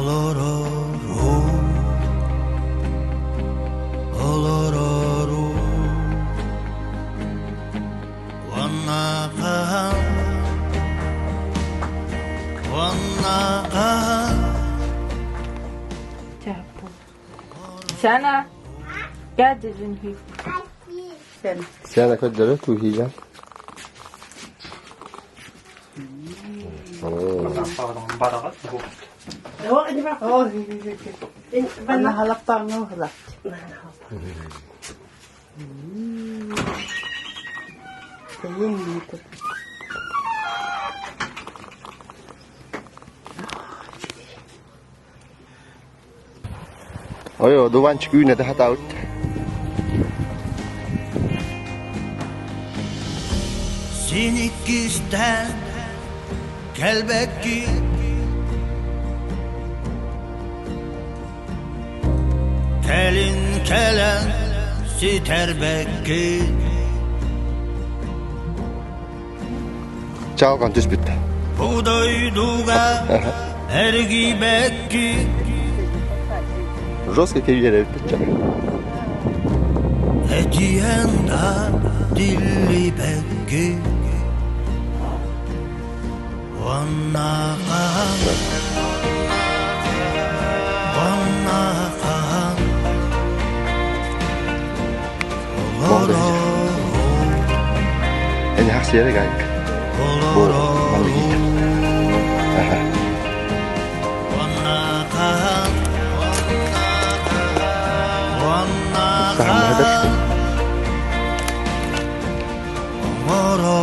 Олорору, олорору Уонна хаһан, уонна хаһан Сана, gel dedin. Сиана көрдөрө туһига. Ой, дуванчик үүнэ да хатаабыт. Син иккистээн кэлбэккин Кэлин кэлэн ситэрбэккин Чалган түспүт. Бу дойдуга эргийбэккин Жестко киирэр эбит Этиэн да тиллибэккин Уонна хаһан Уонна хаһан Олорору Эн хасыйара гайк. Бу маннык Аха. Уонна хаһан Уонна Сааммаһыдар. хаһан Оҥорору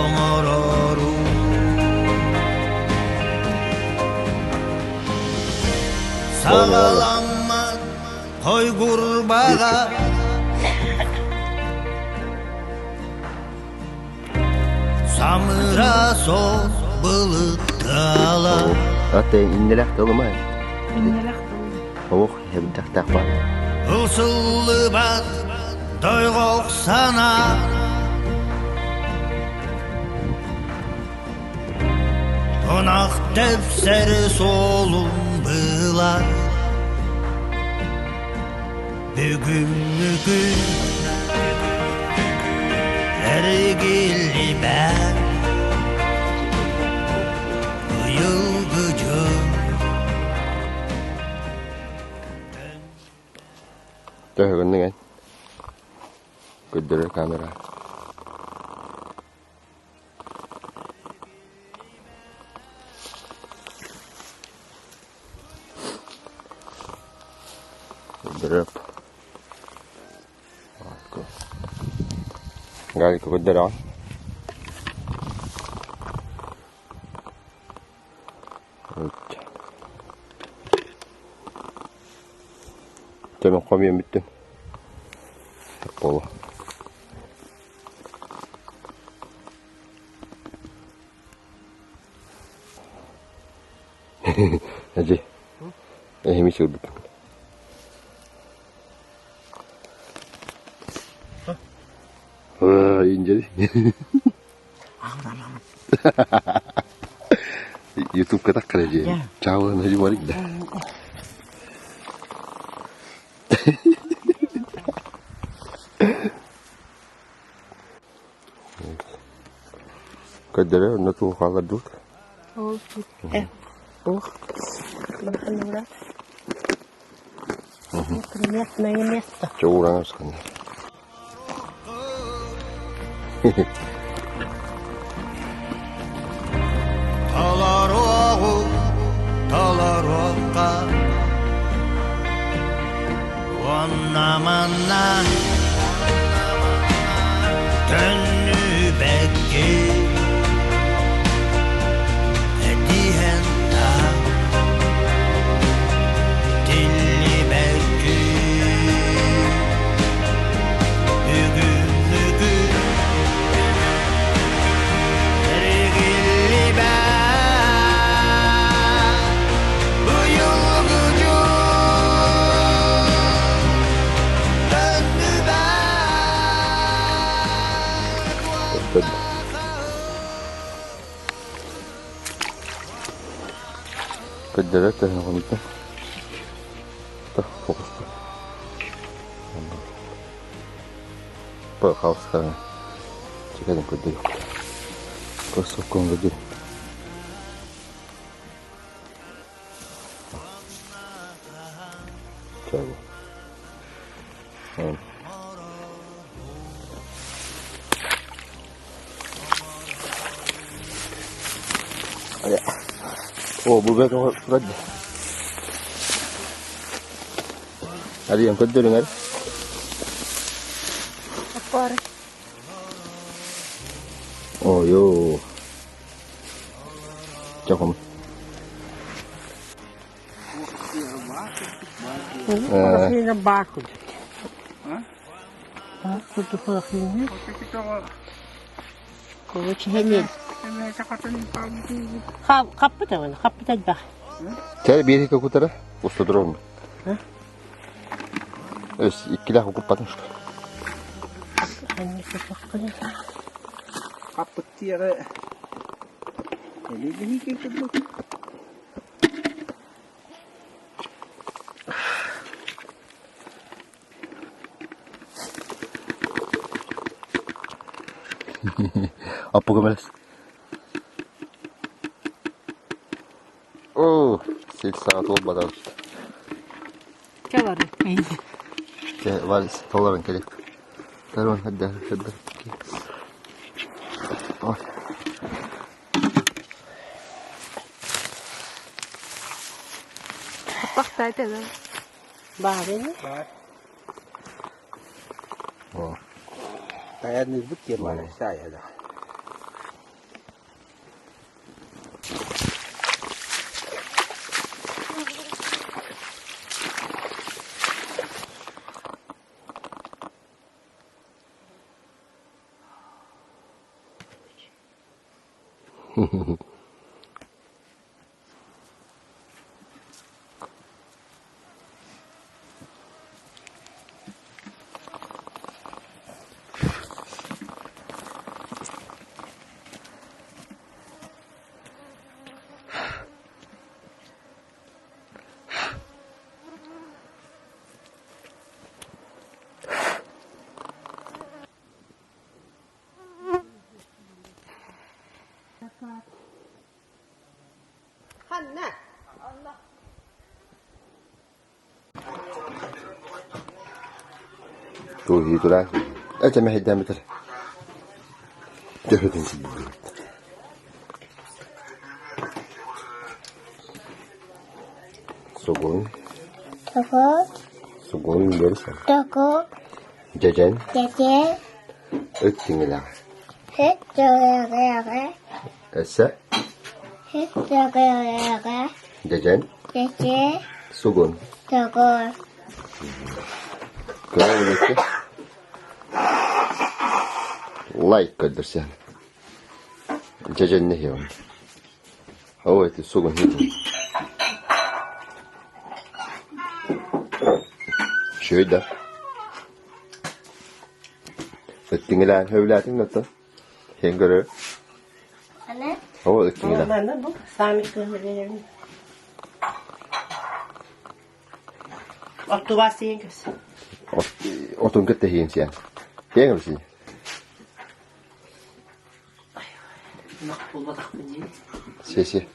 Оҥорору Саҕаламмат хойгурбаҕа Самыра сол былыттала Аты иннелэх тылымай. Иннелэх тылым. Ох, эбдэхтээх бар. Ылсыллыбат дойҕох санаа Ынах тэпсэр суолун была Бүгүҥҥү күн эргиллибэт Быйылгы дьыл Төһөгүннүҥ эн? Көрдөрөр камера. Көрдөрөп. Галика көрдөрөҕүн. Төмөн хомуйан бүттүм. Буолуо. Эдьи, эһими сыырбыт. Инжери. Ютубка так каражи. Чао, нажи барик да. Көрдөрө онно туох хааллардыбыт? Чоураҥа саханнар. Толоруоҕу толоруохха Уонна манна төннүбэккин Этиһэн да тиллибэккин Бүгүҥҥү Эргиллибэт быйылгы дьыл Көрдөрөр төһө хомуйдум. Фокуста. Пожалуйста. Чекайдым көрдөрүк. Кроссовканы көрдөрүм. Чего? О, бу бэт турар Арыйан көрдөрүҥ эр. Аппары. Ой-оо. Чохум. Баар курдук. Баар курдук холохиҥҥа. Короче, Хаппыт аны, хаппыт элбэх. Чай биэри кутара, устудуром. Өс иккилээх укуппатын что. Хаппыт тиэҕэ элиги курдук. Аппа көмөлөс. Оо, сил саҕа туолбатах. Кэлэр. Чэ, вальс толорон кэлик. Тарон хадда хадда. Ой. Хаппахтаата да. Баар ини. Баар. О, Таярнырбыт диэн баар саайа Ханна? Туһи турар. Эчэ мэһэйдээммитэр. Төһөтүн силбиир. Сугун. Току, Сугун берсен. току, Дьэдьэн. дьэдьэн, Ыт тиҥилэҕэ. һыт тыгыгыгы, Өссө һыт тыгыгыгы, дьэдьэн. дьэдьэн, Сугун. току. Кыра үлэккэ лайк көрдөрсөн. Дьэдьэннэ иһиэҕим. Оо, ити сугун иһитин. Үчүгэй да. Ыттыҥылаан сөбүлээтиҥ да оттон? Сен көрөр. Аны Оо, ыттыҥылаан. Манна бу саамай кыһыл Оттубаас сиэн көс. Отун кытта иһиэн сиэн. Сиэн көмсин. Мах булбатахпын дии. Си-си.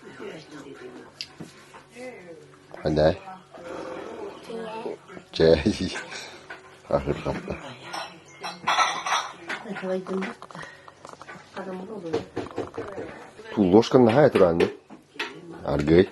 Хандай. Чэй. Ахырҕатта. Ту ложкан наһаа тураанны. Аргый.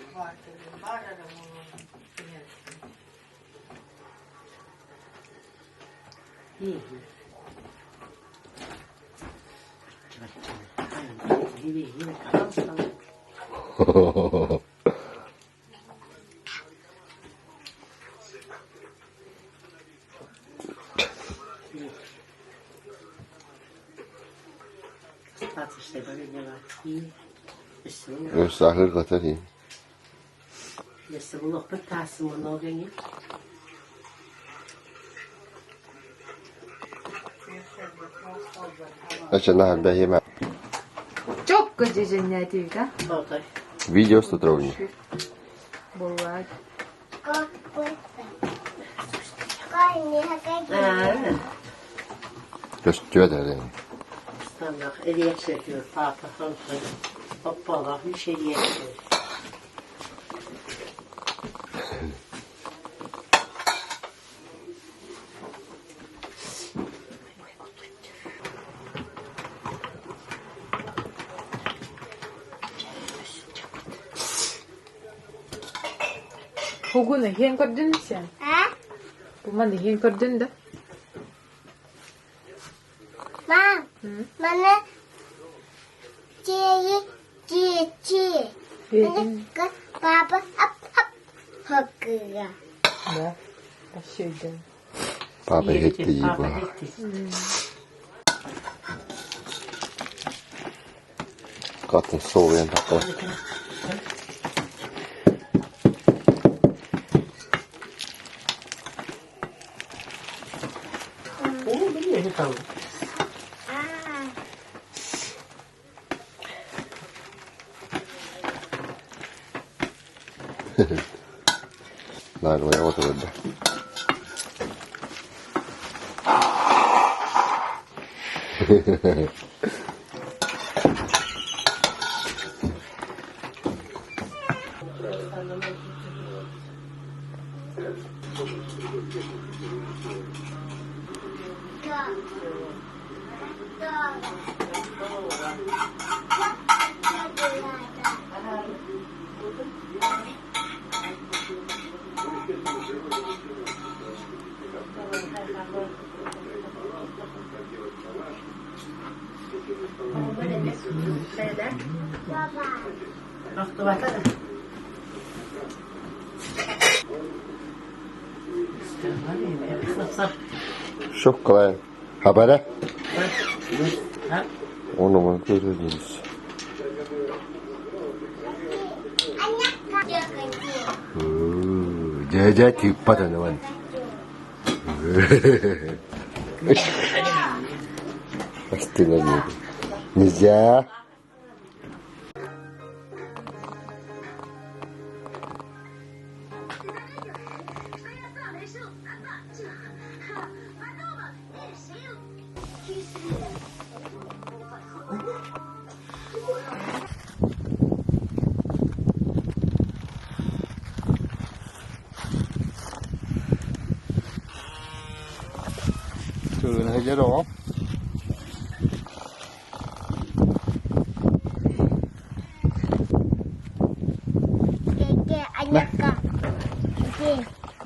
Өссө аһыырҕатар иһин. Оччоно бэһиэмэ Чокко дьэдьэннээтибит а? Видео с утра у них. Буоллаат. Көстүө да эрэ. Хугун иһиэн көрдүн сен? Буман иһиэн көрдүн да? Мам, маны чиэйи чиэ-чиэ. Папа ап-ап хоккуга. Да, вообще өйдөн. Папа иһитти дии буолла. Katten sover inte på. Наар оҕото көрдө. Шоколад. Хабара? Оны мы көрөбүз. Дьэ-дьэ тыыппат аны Астына диэки. Нельзя. Сылгыны оҕом.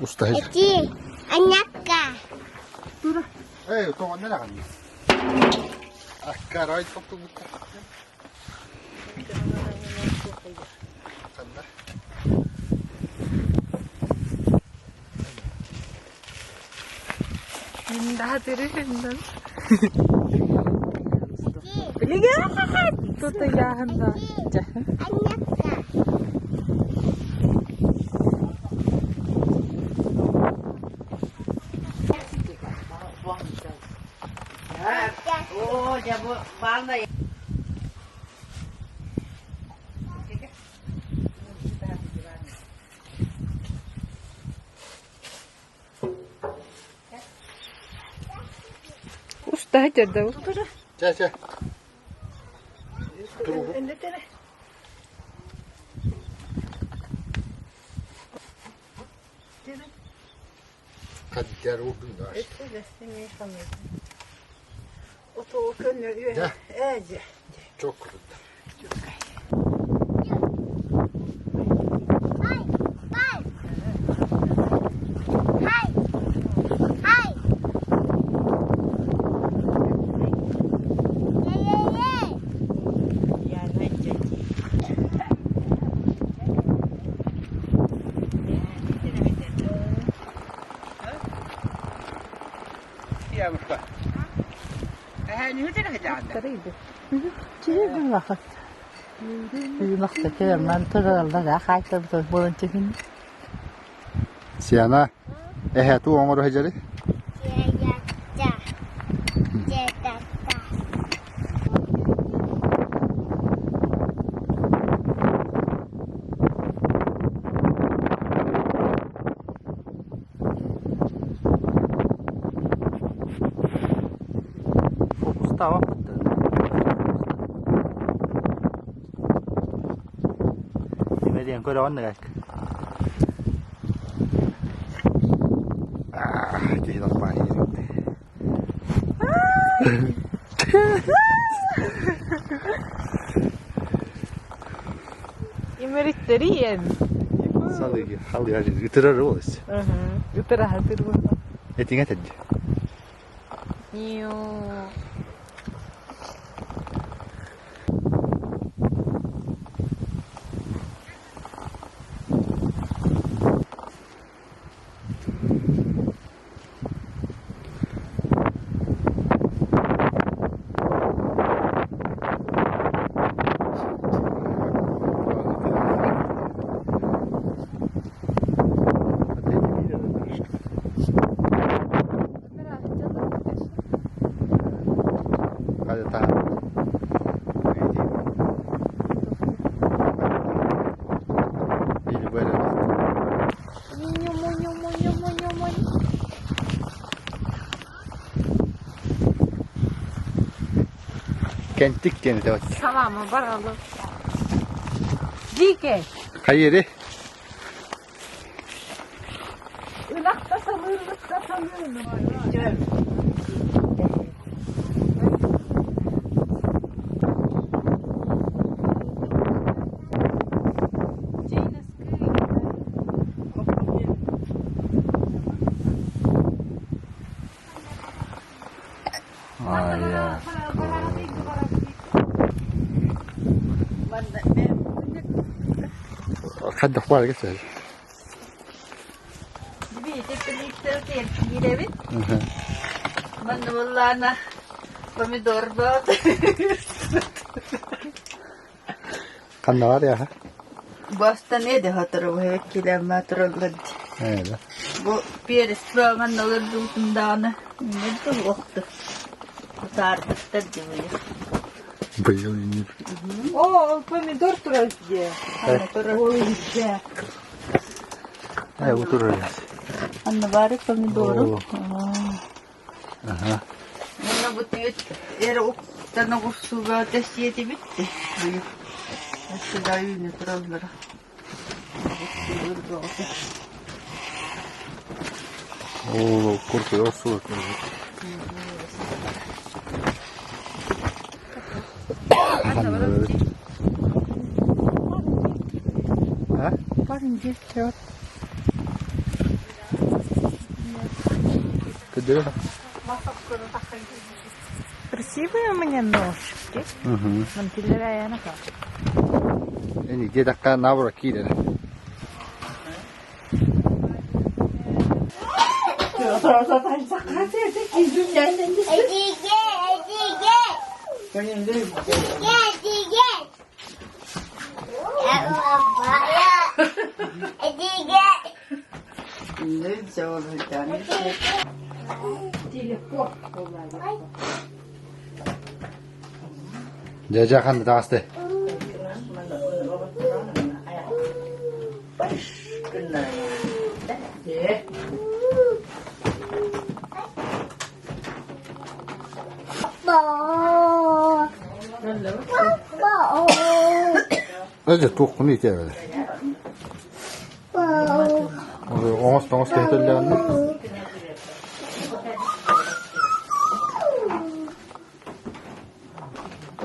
Уста Эй, тоҕонно даҕаны. Аккарай топтубутта. Ханна? Мин Билигин тутуйааһында. Уста жерде. Чэ, чэ. Хаддер убунар. Çok kuruttu. Сиана, эһэ туу оҥоро сылдьарый? Эрийэн көрөҕүн да Киһи лаппаайы Имэриттэриэн. Салыгы халыга ытырар уолас. Ытыраһа тырбыта. Этиҥэ тэдди. Ниу. Кэнтик диэн этэ Саламы баралым. Дикэ. Хайыри? Ынахта саныырбытта саныырбыт. Хайдах баар кэсэл? Киирэбит. Манна буоллаана помидор бот. Ханна бар яха? Бастан эде хотору килэмма тураллар. Ээ. Бу перец манна олордуутундааны үннер уохту. Саардыктар дибуйа. Быйыл инир. О, ол помидор турар где? Анна турар. Ой, где? Ээ, бу турар. Анна бары помидору. Аха. Манна бу түөт эр уктана курсуга тэсиэти битти. Сюда үүнү тураллар. Оо, курку осу. А? Кыдыры. Красивые у меня ножки. Угу. Нам телерая Эни где такая навра кидер. Эдиге, эдиге. Эдиге, эдиге. Эдиге. Дьэ ханна таҕысты? Бо. Бо. Дьэ туоххун итээбэт. Бо. Оҥос тоҥос кэһэтэллэҕинэ.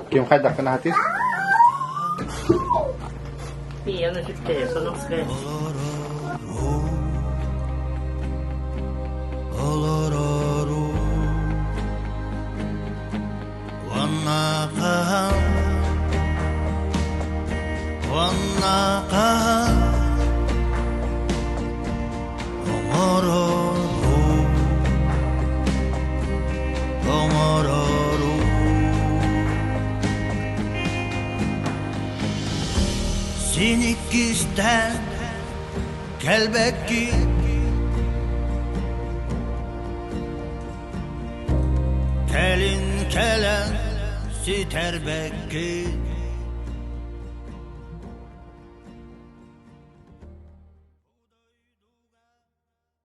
Ким хайдаххын аһатыыр? Олорору Уонна хаһан Уонна хаһан Оҥорору Оҥорору Син иккистээн кэлбэккин Кэлин кэлэн ситэрбэккин.